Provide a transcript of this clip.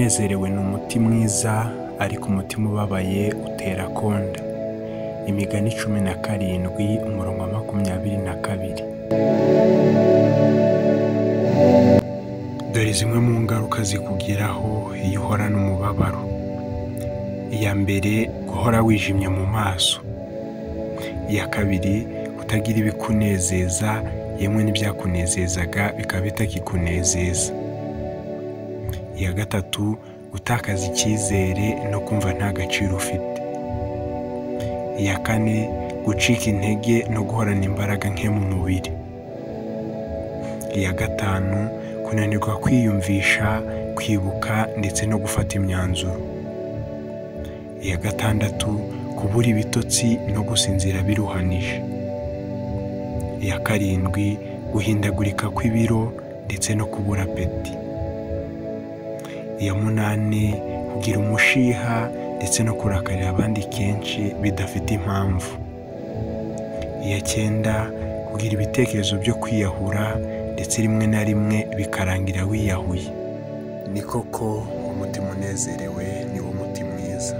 Unezerewe ni umuti mwiza, ariko umutima ubabaye utera konda. Imigani 17 umurongo wa 22. Dore zimwe mu ngaruka zikugeraho iyo uhorana umubabaro. Iya mbere, guhora wijimye mu maso. Iya kabiri, kutagira ibikunezeza, yemwe n'ibyakunezezaga bikaba bitakikunezeza. Iya gatatu, gutakaza icyizere no kumva nta gaciro ufite. Iya kane, gucika intege no guhorana imbaraga nke mu mubiri. Iya gatanu, kunanirwa kwiyumvisha, kwibuka ndetse no gufata imyanzuro. Iya gatandatu, kubura ibitotsi no gusinzira biruhanije. Iya karindwi, guhindagurika kw'ibiro ndetse no kubura apeti. Iya munani, kugira umushiha ndetse no kurakarira abandi kenshi bidafite impamvu. Iya cyenda, kugira ibitekerezo byo kwiyahura ndetse rimwe na rimwe bikarangira wiyahuye. Ni koko umutima unezerewe ni wo muti mwiza.